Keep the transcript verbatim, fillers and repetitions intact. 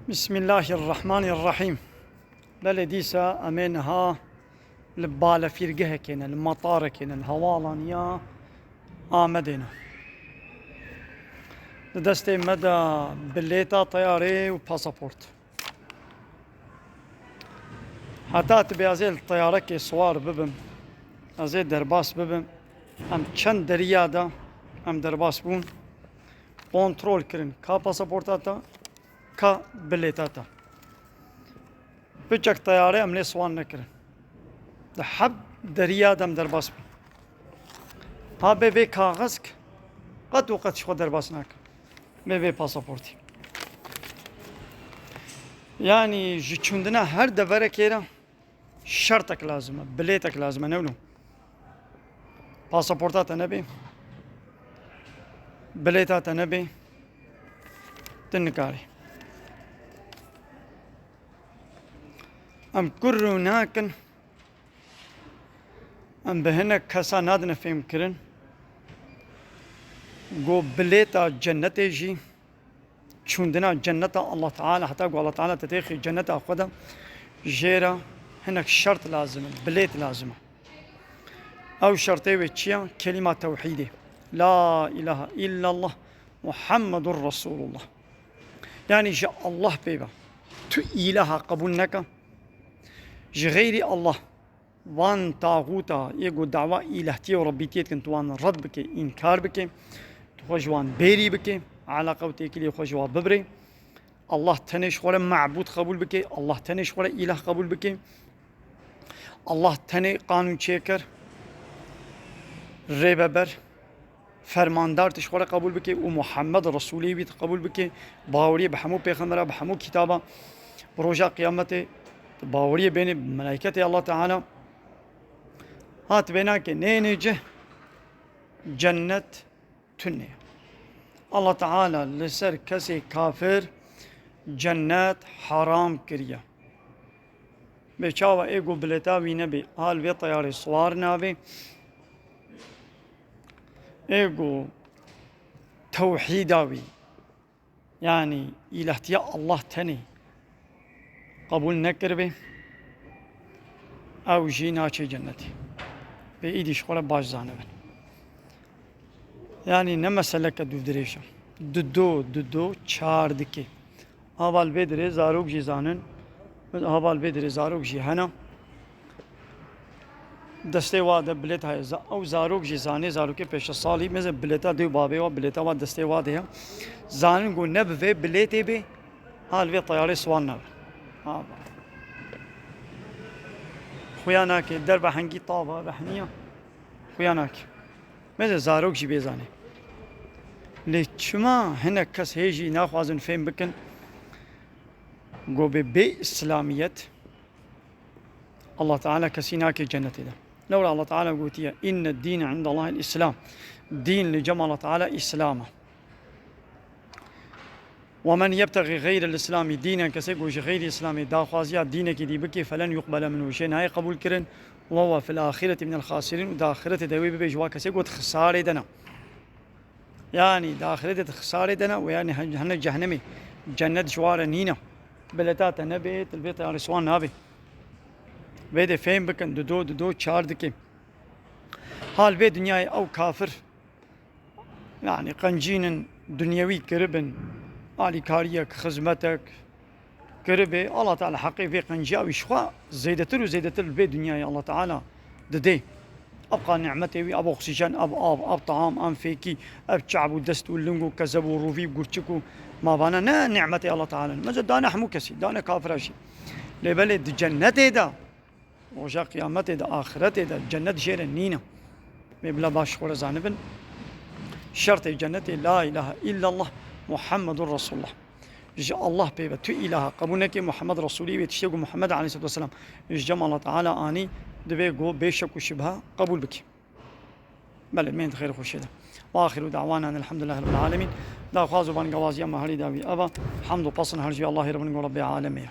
Bismillahirrahmanirrahîm. Belê dîsa em ê niha li balefîrgehekê ne, li matarekê ne, li hewalaniya Amedê ne. Di destê me de bilêta teyarê û pasaport. Heta tu bê ez ê li teyarekê siwar bibim, ez ê derbas bibim. Em çend deriya de em derbas bûn, kontrol kirin ka pasaporta te, ka bilêta te. Piçek teyarê em lê siwar nekirin. Di heb deriya de em derbas bûn. Ha bê vê kaxizk qet û qet ji xwe derbas nakin. Bê vê pasaportî. Yanî ji çûndina her deverekê re şertek lazim e, bilêtek lazim e, ne wilo? Pasaporta te nebê, bilêta te nebê, tu nikarî. Em kur rû nakin, em bi hinek kesa nadine fêhmkirin ku bilêta cennetê jî, çûndina cenneta Allah Teala, heta ku Allah Teala te têxî cenneta xwe de, jê re hinek şert lazim in, bilêt lazim e. Ew şertê wê çi ye? Kelîma tewhîdê. La ilahe illallah Muhammedur Resulullah. Yanî ji Allah pê ve tu îlaha qebûl neke. Ji xeyrî Allah, van taxûta yê ku dawa îlahtiyê û rebbîtiyê dikin, tu wan red bike, înkar bike, tu xwe ji wan bêrî bike, eleqa û têkiliyê xwe ji wan bibirê. Allah tenê ji xwe re mebûd qebûl bike, Allah tenê ji xwe re îlah qebûl bike. Allah tenê qanûnçêker, rêveber, fermandar tu ji xwe re qebûl bike û Muhammed Resûlê wî tu qebûl bike, baweriyê bi hemû pêxembera, bi hemû kitaba, bi roja qiyametê, tu baweriyê bênê bi melayketê Allah Teala. Ha tu bê nake nênê cih, cennet tune ye. Allah Teala li ser kesê kafir cennet heram kiriye. Bê çawa ê ku bilêta wî nebê, ha li vê teyarê siwar nabe. Ê ku tewhîda wî, yanî îlahtiya Allah tenê qebûl nekiribe, ew jî naçe cennetê. Vê îdî ji xwe re baş zanibin. Yanî ne meseleke dûvdirêj e. Dido, dido, çar dike. Ava li vê dirê zarok jî zanin. Ava li vê dirê zarok jî hene. Destê wa de bilêt heye. Za-, ew zarok jî zanê, zarokê pêşe salî, meze bilêta dê û babê wa, bilêta wa destê wa de ye. Zanin ku ne bi vê bilêtê bê, ha li vê teyarê siwan nabe. Ha, ba. Xuya nake, derve hengî tava, rehniya. Xuya nake. Meze zarok jî bê zanê. Lê çima hinek kes hê jî naxwazin fêm bikin, ku bi bê îslamiyet Allah Teala kesî nake cennetê de. Lewra Allah Teala gotiye, "Inne dîne indallahil Îslam." Dîn li cem Allah Teala Îslam e. "Ve men yebtexî xeyrel Îslamî dînen", kesê ku ji xeyrî Îslamê daxwaziya dînekî dî bike, "felen yuqbele minhu", jê nayê qebûl kirin, "ve huve fil axireti minel xasirîn", û di axiretê de wê bibe ji wa kesê ku di xisarê de ne. Yanî di axiretê di xisarê de ne û yanî hen-, hene cehnemê, cennet ji wa re nîne. Bileta te nebê, tu li vê teyarê siwan nabê. Vê dê fêm bikin, dido, dido, çar dike. Ha li vê dinyayê ew kafir, yanî qencînin, dinyewî kiribin, alîkariyek, xizmetek, kiribê, Allah Teala heqê vê qenciya wî ji xwe zêdetir û zêdetir li vê dinyayê Allah Teala didê. Ev qa nimetê wî, ev oksîjen, ev av, ev taam, ev fêkî, ev çav û dest û ling û kezeb û rûvî û gurçik û mavana ne nimetê Allah Teala ne. Meze dane hemû kesî, dane kafira jî. Lê belê di cennetê de, roja qiyametê de, axiretê de cennet jê re nîne. Vê bila baş xwe re zanibin. Şertê cennetê la ilahe illallah Muhammedun Resulullah. Ji Allah pê ve tu îlaha qebûl neke, Muhammed Resulî wê tiştê ku Muhammed aleyhisselatu vesselam ji cem Allah Teala anî, divê ku bê şek û şibha qebûl bike. Belê, mênd xêr xweşê de. Ve axiru da'wana elhamdulillahi rabbil alemin. Daxwaz û bangewaziya me herî dawî eva. Hamd û pesn her ji Allahê re bin ku Rabbê alemê ye.